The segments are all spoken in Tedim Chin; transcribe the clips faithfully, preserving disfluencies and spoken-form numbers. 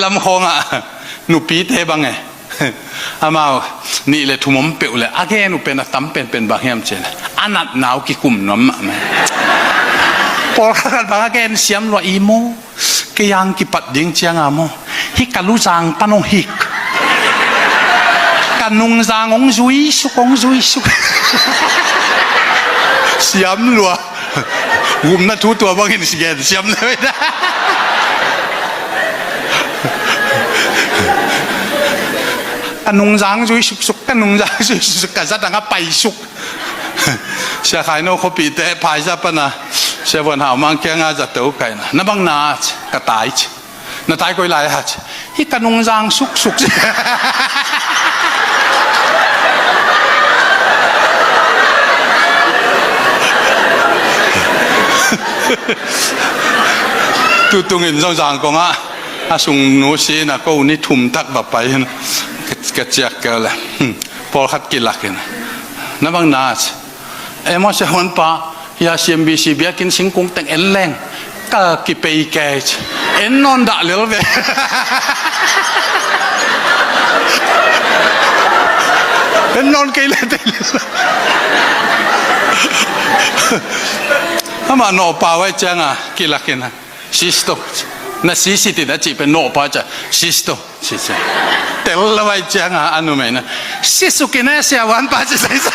Lam khawngah nupite bang e. Amau nih le thum om peuh le a gen uh pen a tam penpen bang hiam cih leh a natna uh kikum nuam mahmah. Pawlkhat khat bang a gen siam lua i maw. Kei ang kipat ding cianga maw, hih ka luzang pan hong hik, ka nungzang hong zuisuk, hong zuisuk. Siam lua. Gupna thu tua bangin si gen siam lua. Ka nungzang zui suksuk, ka nungzang zui suksuk, ka zadang a pai suk. Sia Khaino khuapihte phaisa pana Sia Vuan Hau Mang kianga zato kaina, na bang na ci, ka tai ci. Na tai koi lai ha ci. Hih ka nungzang suksuk ci. Tutungin zong Zangkong ah a sung nu si na ko ni thum tak va pai hin ka, ka ciak keu le. Hmm. Pawlkhat kilakin, na bang na ci. Emaw, Sia Huan pa, hia C M B C biakinn singkung teng en leng ka kipei kei ci. En nawn dah lel ve. En nawn kei le tei lel. Amah nawhpau ai cianga kilakin, sisto, na sisitin a cih pen nawhpau cia, sisto. Sisuk. Tel lo ai cianga a numei na, sisukin e Sia Vuan pa ci saisa.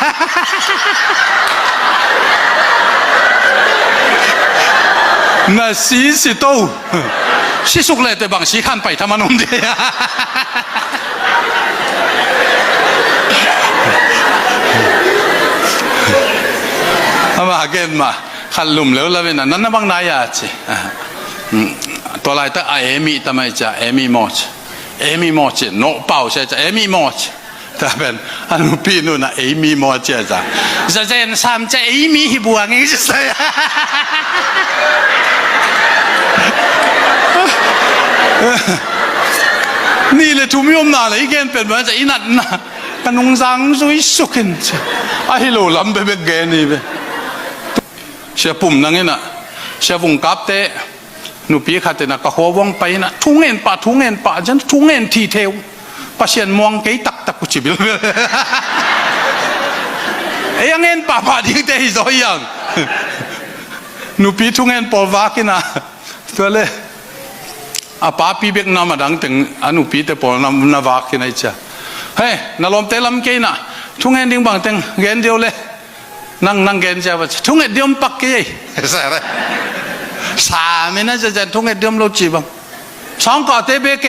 Na sisito. Sisuk le te bang si khan pai thaman um dia. Ama gen ma khat lum leu lavin a, na na bang na ia ci. Tua laitak a emi tamai cia, emi maw ci. Emi maw ci, nawhpau sia cia, emi maw ci. Tapen a nupi nuna emi maw cia cia. Zazen sam cia emi hi buang ing ci sai. Ni le thum i omna le i gen pen maw cia, i natna. Ka nungzang zui sukin cia. Ahi lo lam bebek gen i be. Sia Pum nang ina, Sia Vung Kapte, nupi khat ina ka khua vuang pai ina, thungen pah, thungen pah, jan thungen thi theu. Pasian muang kei taktak uh ci bilbil. Ei a ngen pahpah dingte hi zaw hiang. Nupi thungen pawl vak ina. Tua le a papi bek nam a dang teng a nupite pawl nam na vak ina i cia. Hei, na lawmte lam kei ina, thungen ding bang teng gen deu le. Nang, nang gen cia ba ci, thunget diom pak kei ei. Sa mina cia cia thunget diom lo ci bang. Sawngkawte be